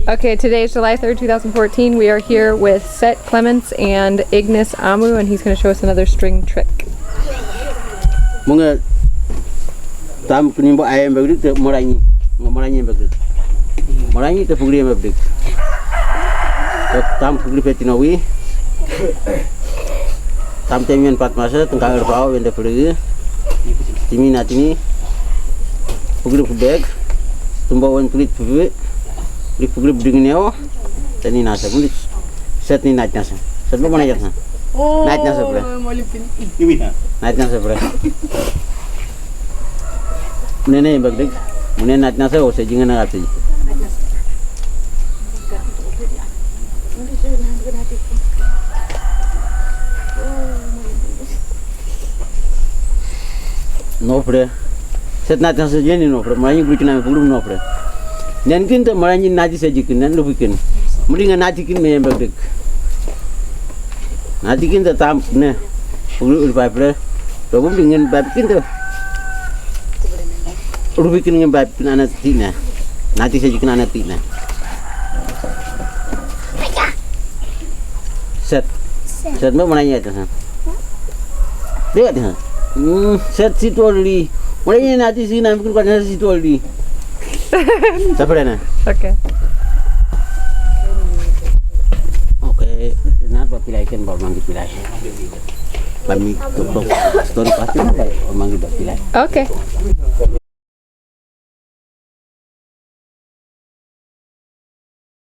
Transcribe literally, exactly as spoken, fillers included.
Okay, today is July third, two thousand fourteen. We are here with Seth Clements and Ignace Amu, and he's going to show us another string trick. Mungkin tam kunimbo ayam bagdik te moranyi. Nggak moranyi bagdik. Moranyi te pugri bagdik. Te tam pugri peti nawi. Tam temian pat masa tengkal erpau wende pugri. Timi natini. Pugri pubek. Tumbo wen pugri pugri. Pugri pugri buding neo. Teni nasa pugri. Set ni nat nasa. Set mo mana nasa. Nat nasa pugri. Iwi na. Nat nasa pugri. Munene bagdik. Munene nat nasa o se jingan na kapsi. Nofre. Set nat nasa jeni nofre. Mani gwi kina pugri nofre. Nen kin te mani nati se jikin nen lubikin. Mudinga nati kin me bagdik. Nati kin te tam ne. Pugri ul pagri. Robum dingin bagdik kin te. Rubikin ngin bagdik kin ana tina. Nati se jikin ana tina. Set. Set mo mana ya ta. Dia ta. Hmm, set si toli. Mana ya nati si na bikin kau set si toli. Sapre na. Okay. Okay, na papilai ken ba mangi pilai. Kami to to story pasti na ba mangi ba pilai. Okay.